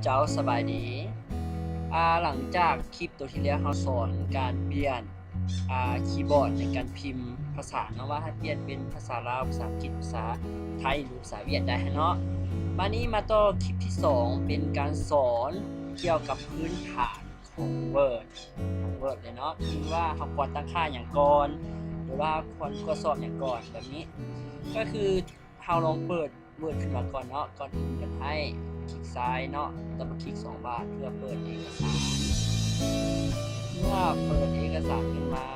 ເຈົ້າ ສະບາຍດີ. ອາ ຫຼັງຈາກຄລິບໂຕທີ່ແລ້ວ ເຮົາສອນການປ່ຽນ ອາ ຄີບອດໃນການພິມພາສາເນາະ ວ່າໃຫ້ປ່ຽນເປັນພາສາລາວ, ພາສາອັງກິດ, ພາສາໄທ ຫຼື ພາສາຫວຽດໄດ້ຫັ້ນເນາະ. ບາດນີ້ມາຕໍ່ຄລິບທີສອງ ເປັນການສອນກ່ຽວກັບພື້ນຖານຂອງ Word ຂອງ Word ເລີຍເນາະ ຄືວ່າເຮົາຄວນຕັ້ງຄ່າຫຍັງກ່ອນ ຫຼືວ່າຄວນກວດສອບຫຍັງກ່ອນ ແບບນີ້. ກໍຄືເຮົາລອງເປີດ Word ຂຶ້ນມາກ່ອນເນາະ. ກ່ອນອື່ນກໍໃຫ້ຄລິກຊ້າຍເນາະ ດັບເບິນຄລິກສອງບາດ ເພື່ອເປີດເອກະສານ. ເມື່ອເປີດເອກະສານຂຶ້ນມາ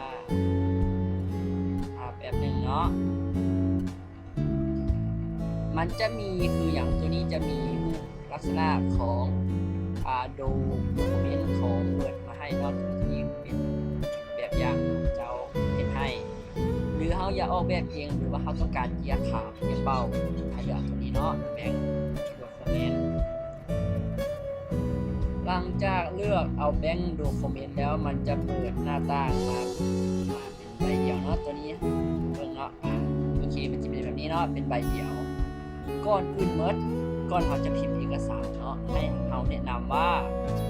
ຖ້າແປັບໜຶ່ງເນາະ ມັນຈະມີຄືຫຍັງ? ຕົວນີ້ຈະມີຮູບລັກສະນະຂອງ ອາ ໂດ ໂດໂຄເມັນຂອງ Word ມາໃຫ້ເນາະ. ຕົວນີ້ເປັນແບບຢ່າງເຈົ້າເຮັດໃຫ້ ຫຼືເຮົາຢາກອອກແບບເອງ ຫຼືວ່າເຮົາຕ້ອງການເຈຍຂາວ ເຈຍເປົ່າ ໃຫ້ເລືອກຕົວນີ້ເນາະ Blank Document. ຫຼັງຈາກເລືອກເອົາ Blank Document ແລ້ວ ມັນຈະເປີດໜ້າຕ່າງມາ ມາເປັນໃບດຽວເນາະ. ຕົວນີ້ເບິ່ງເນາະ ອາ ໂອເຄ ມັນຈະເປັນແບບນີ້ເນາະ ເປັນໃບດຽວ. ກ່ອນອື່ນໝົດ ກ່ອນເຮົາຈະພິມເອກະສານເນາະ ໃຫ້ເຮົາແນະນຳວ່າ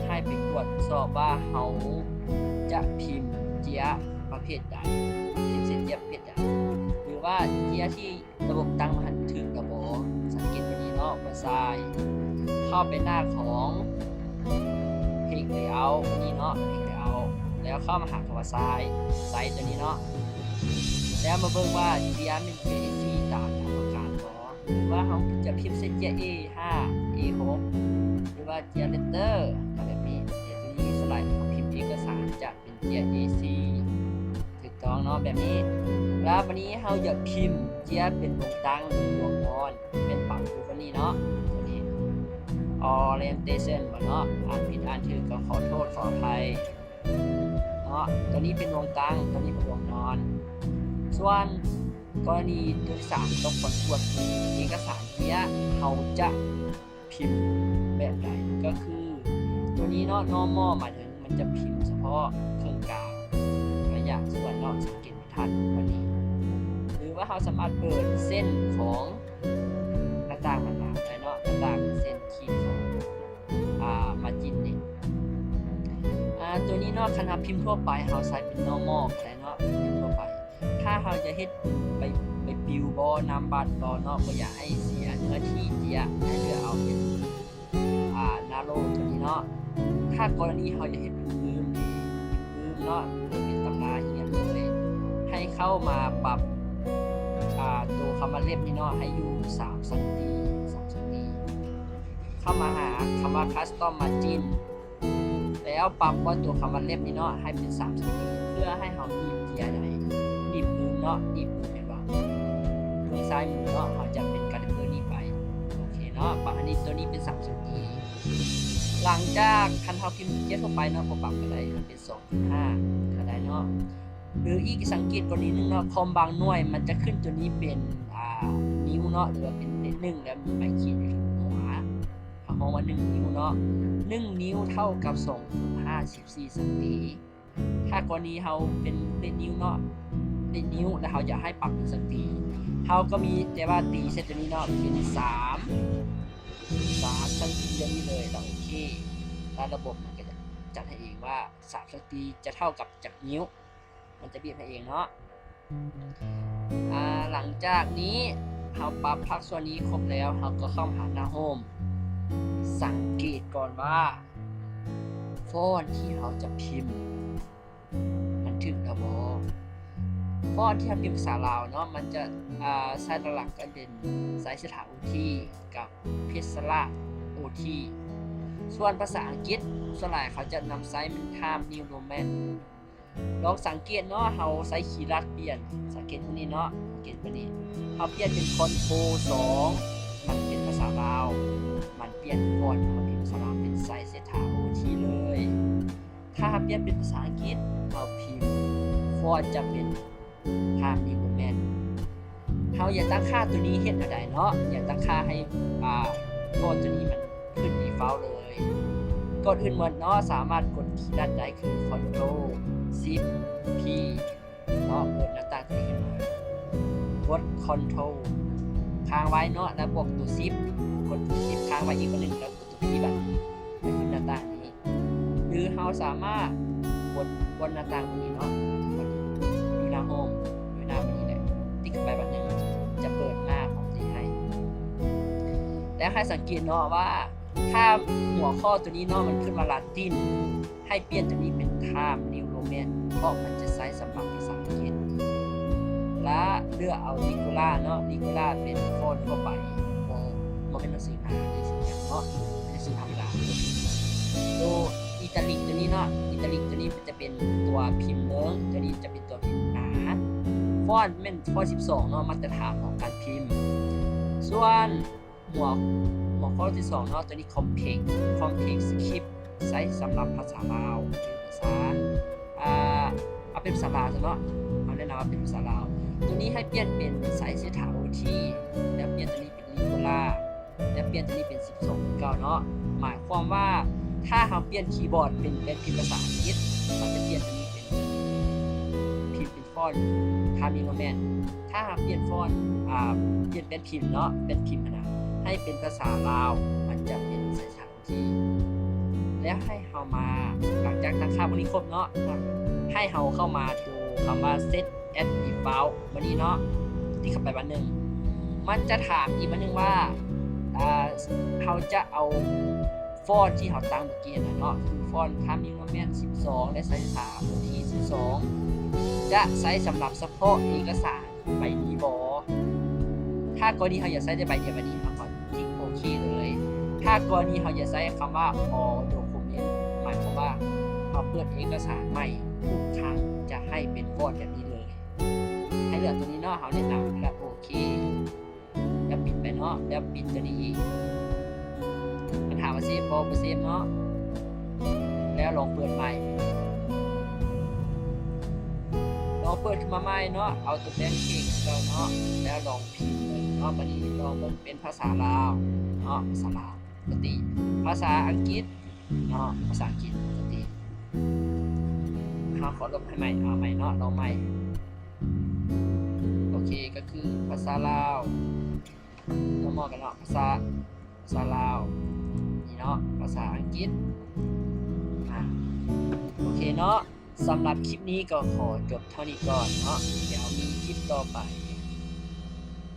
ໃຫ້ໄປກວດສອບວ່າເຮົາຈະພິມເຈ້ຍປະເພດໃດ ພິມເສັ້ນເຈ້ຍປະເພດໃດ ຫຼືວ່າເຈ້ຍທີ່ລະບົບຕັ້ງມັນຖືກລະບໍ. ສັງເກດຕົວນີ້ເນາະ ບ່ອນຊ້າຍ ເຂົ້າໄປໜ້າຂອງ Page Layout ຕົວນີ້ເນາະ Page Layout ແລ້ວເຂົ້າມາຫາຄຳວ່າ Size Size ຕົວນີ້ເນາະ ແລ້ວມາເບິ່ງວ່າເຈ້ຍແມ່ນເຈ້ຍເອສີ່ຕາມທີ່ເຮົາຕ້ອງການບໍ່ ຫຼືວ່າເຮົາຈະພິມເສັ້ນເຈ້ຍເອຫ້າ ເອຫົກ ຫຼືວ່າເຈ້ຍ Letter ແບບນີ້. ຕົວນີ້ສ່ວນຫຼາຍເຮົາພິມເອກະສານຈະເປັນເຈ້ຍເອສີ່ ຖືກຕ້ອງເນາະ ແບບນີ້. ແລ້ວບາດນີ້ເຮົາຢາກພິມເຈ້ຍເປັນລວງຕັ້ງ ຫຼືລວງນອນ ແມ່ນປັບຢູ່ຕົວນີ້ເນາະ ຕົວນີ້ Orientation ບໍ່ເນາະ ອ່ານຜິດອ່ານຖືກກໍຂໍໂທດຂໍອະໄພເນາະ. ຕົວນີ້ເປັນລວງຕັ້ງ ຕົວນີ້ເປັນລວງນອນ. ສ່ວນກໍລະນີຕົວທີສາມ ຕ້ອງຄວນກວດຄືເອກະສານເຈ້ຍເຮົາຈະພິມແບບໃດ ກໍຄືຕົວນີ້ເນາະ Normal ໝາຍເຖິງມັນຈະພິມສະເພາະເຄິ່ງກາງ ໄລຍະສ່ວນເນາະ ສັງເກດບໍ່ທັນຕົວນີ້ ຫຼືວ່າເຮົາສາມາດເປີດເສັ້ນຂອງໜ້າຕ່າງມັນມາໄດ້ເນາະ ໜ້າຕ່າງເສັ້ນຂີດຂອງ ອາ Margin ນີ້. ອາ ຕົວນີ້ເນາະ ຄັນເຮົາພິມທົ່ວໄປ ເຮົາໃຊ້ເປັນ Normal ກໍໄດ້ເນາະ ພິມທົ່ວໄປ. ຖ້າເຮົາຈະເຮັດໃບ ໃບປິວບໍ່ ນຳບັດບໍ່ເນາະ ບໍ່ຢາກໃຫ້ເສຍເນື້ອທີ່ເຈ້ຍ ໃຫ້ເລືອກເອົາເປັນ ອາ Narrow ຕົວນີ້ເນາະ. ຖ້າກໍລະນີເຮົາຢາກເຮັດປຶ້ມໆເນາະ ເປັນຕຳນາຮຽນເລີຍ ໃຫ້ເຂົ້າມາປັບ ອາ ໂຕຄຳວ່າ Left ນີ້ເນາະ ໃຫ້ຢູ່ສາມຊັງຕີ ສາມຊັງຕີ. ເຂົ້າມາຫາຄຳວ່າ Custom Margin ແລ້ວປັບວ່າຕົວຄຳວ່າ Left ນີ້ເນາະ ໃຫ້ເປັນສາມຊັງຕີ ເພື່ອໃຫ້ເຮົາໜີບເຈ້ຍໃດ ໜີບປຶ້ມເນາະ ໜີບປຶ້ມ ເຫັນບໍ່? ເບື້ອງຊ້າຍມືເນາະ ເຮົາຈະເປັນກາລິເບີນີ້ໄປ. ໂອເຄເນາະ ປະມານນີ້ ຕົວນີ້ເປັນສາມຊັງຕີ. ຫຼັງຈາກ ຄັນເຮົາພິມເຈ້ຍທົ່ວໄປເນາະ ບໍ່ປັບກໍໄດ້ ຄັນເປັນສອງຈຸດຫ້າກໍໄດ້ເນາະ. ຫຼືອີກສັງເກດກໍລະນີໜຶ່ງເນາະ ຄອມບາງໜ່ວຍມັນຈະຂຶ້ນຕົວນີ້ເປັນ ອາ ນິ້ວເນາະ ຫຼືວ່າເປັນເລກໜຶ່ງ ແລ້ວມີໄມ້ຂີດຢູ່ເທິງຫົວ ເຮົາຮ້ອງວ່າໜຶ່ງນິ້ວເນາະ ໜຶ່ງນິ້ວເທົ່າກັບສອງຈຸດຫ້າສິບສີ່ຊັງຕີ. ຖ້າກໍລະນີເຮົາເປັນເລກນິ້ວເນາະ ເລກນິ້ວ ແລ້ວເຮົາຢາກໃຫ້ປັບເປັນຊັງຕີ ເຮົາກໍມີແຕ່ວ່າຕີໃສ່ຕົວນີ້ເນາະ ເປັນສາມ ສາມຊັງຕີ ແບບນີ້ເລີຍ ແລ້ວໂອເຄ ແລ້ວລະບົບມັນກໍຈະຈັດໃຫ້ເອງວ່າສາມຊັງຕີຈະເທົ່າກັບຈັກນິ້ວ ມັນຈະບຽບໃຫ້ເອງເນາະ. ອາ ຫຼັງຈາກນີ້ເຮົາປັບພາກສ່ວນນີ້ຄົບແລ້ວ ເຮົາກໍເຂົ້າມາຫາໜ້າໂຮມ ສັງເກດກ່ອນວ່າຟອນທີ່ເຮົາຈະພິມມັນຖືກແລ້ວບໍ່? ຟອນທີ່ເຮົາພິມພາສາລາວເນາະ ມັນຈະ ອາ ໃຊ້ຫຼັກໆກໍເປັນ ໄຊເສດຖາ ໂອທີ ກັບ ເພັດສະລະ ໂອທີ. ສ່ວນພາສາອັງກິດ ສ່ວນຫຼາຍເຂົາຈະນຳໃຊ້ແມ່ນ Times New Roman ລອງສັງເກດເນາະ ເຮົາໃຊ້ຄີລັດປ່ຽນ ສັງເກດພວກນີ້ເນາະ ສັງເກດພວກນີ້ ເຮົາປ່ຽນເປັນ Control ສອງ ມັນເປັນພາສາລາວ ມັນປ່ຽນຟອນ ເຮົາພິມພາສາລາວເປັນໄຊເສດຖາ ໂອທີ ເລີຍ. ຖ້າເຮົາປ່ຽນເປັນພາສາອັງກິດ ເຮົາພິມ ຟອນຈະເປັນ Times New Roman. ເຮົາຢາກຕັ້ງຄ່າຕົວນີ້ເຮັດແນວໃດເນາະ? ຢາກຕັ້ງຄ່າໃຫ້ ອາ ຟອນຕົວນີ້ມັນຂຶ້ນ default ເລີຍ. ກ່ອນອື່ນໝົດເນາະ ສາມາດກົດຄີລັດໄດ້ຄື Control Shift P ເນາະ ເປີດໜ້າຕ່າງຕົວນີ້ຂຶ້ນມາ ກົດ Control ຄ້າງໄວ້ເນາະ ແລ້ວບວກຕົວ Shift ກົດຕົວ Shift ຄ້າງໄວ້ອີກບາດໜຶ່ງ ແລ້ວ ຕົວ P ເຮົາສາມາດກົດບ່ອນໜ້າຕ່າງຕົວນີ້ເນາະ ຢູ່ໜ້າໂຮມ ຢູ່ໜ້າຕົວນີ້ແຫຼະ ຕິກເຂົ້າໄປບາດໜຶ່ງ ຈະເປີດໜ້າຂອງຕົວນີ້ໃຫ້ ແລ້ວໃຫ້ສັງເກດເນາະວ່າ ຖ້າຫົວຂໍ້ຕົວນີ້ເນາະ ມັນຂຶ້ນວ່າລາຕິນ ໃຫ້ປ່ຽນຕົວນີ້ເປັນ Times New Roman ເພາະມັນຈະໃຊ້ສຳລັບພາສາອັງກິດ ແລະ ເລືອກເອົາ Lingua ເນາະ Lingua ເປັນຟອນທົ່ວໄປ ບໍ່ ບໍ່ແມ່ນໜັງສືໜາ ໜັງສືຫຍັງເນາະ ໜັງສືທຳມະດາ. ໂຕ Italic ຕົວນີ້ເນາະ Italic ຕົວນີ້ມັນຈະເປັນຕົວພິມເລີຍ ຕົວນີ້ຈະເປັນຕົວພິມໜາ ຟອນແມ່ນຟອນສິບສອງເນາະ ມາດຕະຖານຂອງການພິມ. ສ່ວນ ຫົວ ຫົວຂໍ້ທີສອງເນາະ ຕົວນີ້ Complex Complex Script ໃຊ້ສຳລັບພາສາລາວ ຫຼື ພາສາ ອ່າ ເອົາເປັນພາສາລາວຊະເນາະ ເຮົາແນະນຳວ່າເປັນພາສາລາວ. ຕົວນີ້ໃຫ້ປ່ຽນເປັນ Size Theta OT ແລ້ວປ່ຽນຕົວນີ້ເປັນ Lingua ແລ້ວປ່ຽນຕົວນີ້ເປັນສິບສອງຄືເກົ່າເນາະ. ໝາຍຄວາມວ່າ ຖ້າເຮົາປ່ຽນຄີບອດເປັນແປ້ນພິມພາສາອັງກິດ ເຮົາຈະປ່ຽນຕົວນີ້ເປັນ ພິມເປັນ ຟອນ Times New Roman. ຖ້າຫາກປ່ຽນຟອນ ອ່າ ປ່ຽນແປ້ນພິມເນາະ ແປ້ນພິມຫັ້ນນະ ໃຫ້ເປັນພາສາລາວ ມັນຈະເປັນ Size Theta OT ແລ້ວໃຫ້ເຮົາມາ ຫຼັງຈາກຕັ້ງຄ່າພວກນີ້ຄົບເນາະ ໃຫ້ເຮົາເຂົ້າມາໂຕຄຳວ່າ Set as Default ບາດນີ້ເນາະ ຕິກເຂົ້າໄປບາດໜຶ່ງ ມັນຈະຖາມອີກບາດໜຶ່ງວ່າ ອ່າ ເຮົາຈະເອົາຟອນທີ່ເຮົາຕັ້ງເມື່ອກີ້ຫັ້ນນະເນາະ ຄືຟອນ Times New Roman ສິບສອງ ແລະ Size Theta OT ສິບສອງ ຈະໃຊ້ສຳລັບສະເພາະເອກະສານ ໃບນີ້ບໍ່? ຖ້າກໍລະນີເຮົາຢາກໃຊ້ແຕ່ໃບດຽວ ໃບນີ້ ເຮົາກໍຕິກໂອເຄເລີຍ. ຖ້າກໍລະນີເຮົາຢາກໃຊ້ຄຳວ່າ All Document ໝາຍຄວາມວ່າເຮົາເປີດເອກະສານໃໝ່ທຸກຄັ້ງ ຈະໃຫ້ເປັນຟອນແບບນີ້ເລີຍ. ໃຫ້ເລືອກຕົວນີ້ເນາະ ເຮົາແນະນຳແລ້ວໂອເຄ ແລ້ວປິດໄປເນາະ ແລ້ວປິດຕົວນີ້ອີກ. ມັນຖາມວ່າເຊຟບໍ່? ບໍ່ເຊຟເນາະ. ແລ້ວລອງເປີດໃໝ່ ລອງເປີດຂຶ້ນມາໃໝ່ເນາະ ເອົາຕົວແປ້ນເອງຄືເກົ່າເນາະ ແລ້ວລອງພິມເບິ່ງເນາະ. ບາດນີ້ລອງເບິ່ງເປັນພາສາລາວເນາະ ພາສາລາວປົກກະຕິ ພາສາອັງກິດເນາະ ພາສາອັງກິດປົກກະຕິ. ເຮົາຂໍລົບໃຫ້ໃໝ່ ເອົາໃໝ່ເນາະ ລອງໃໝ່. ໂອເຄ ກໍຄືພາສາລາວ ເຮົາເໝາະກັນເນາະ ພາສາ ພາສາລາວ ນີ້ເນາະ ພາສາອັງກິດ. ອາ ໂອເຄເນາະ ສຳລັບຄລິບນີ້ກໍຂໍຈົບເທົ່ານີ້ກ່ອນເນາະ ດຽວມີຄລິບຕໍ່ໄປ